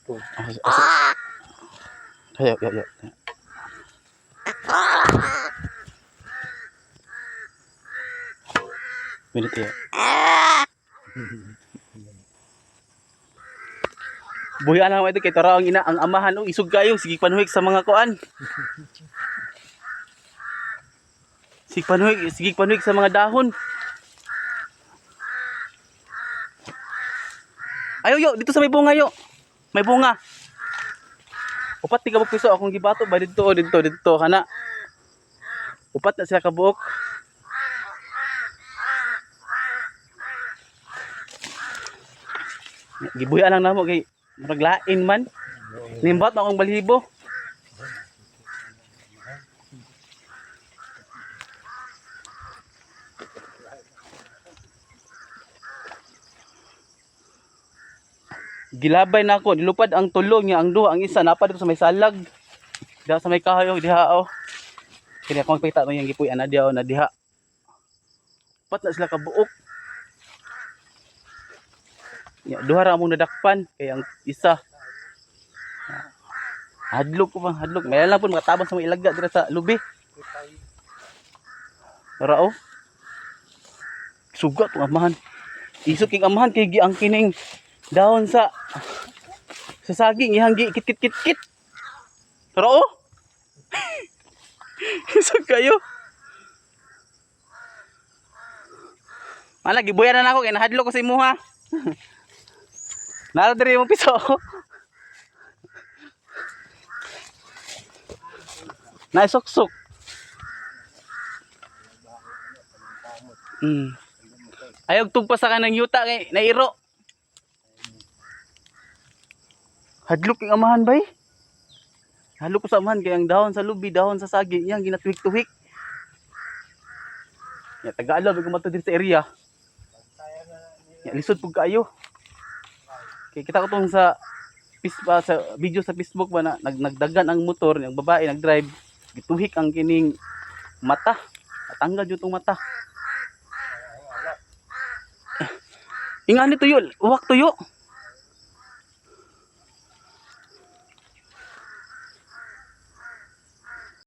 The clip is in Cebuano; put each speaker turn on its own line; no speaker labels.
Likod.
Ayo, ayo, ayo. Minute ya. Buhi lang ito kay tara ang ina ang amahan og isog kayo sige panuhik sa mga kuan. Sige panuhik sa mga dahon. Ayo yo, dito sa may bunga yo. May bunga. Upat ni kabuk piso akong gibato ba didto o didto didto kana. Upat na sila kabuok. Gibuya lang namo kay murag lain man. Nimbat na akong balhibo. Gilabay na ako, nilupad ang tulo niya, ang duha, ang isa napa dito sa may salag. Diha sa may kahoy oh, diha oh. Kini akong pakita mo yung gipuy ana diha oh, na diha. Upat na sila kabuok. Ya, duha ra among nadakpan kay ang isa hadlok ko pa, hadlok. May lang po makatabang sa mga ilaga dira sa lubi. Tara oh. Sugat tong amahan. Isog king amahan kay giang kining dahon sa saging ihang gi kit kit kit kit. Tara oh. Isog kayo. Mala gibuya na nako kay nahadlok ko sa imuha. Nara diri mo piso. Naisuksok. Ayaw tugpa sa kanang yuta kay nairo. Hadlok yung amahan bay. Hadlok ko sa amahan kay ang dahon sa lubi, dahon sa saging, iyang ginatuhik-tuhik. Ya taga-alaw ko mato diri sa area. Ya lisod pug kaayo. Kay kita ko tong sa sa video sa Facebook ba na nagdagan ang motor, ang babae nagdrive, gituhik ang kining mata. Natanggal jud tong mata. Ingani tuyo, uwak tuyo.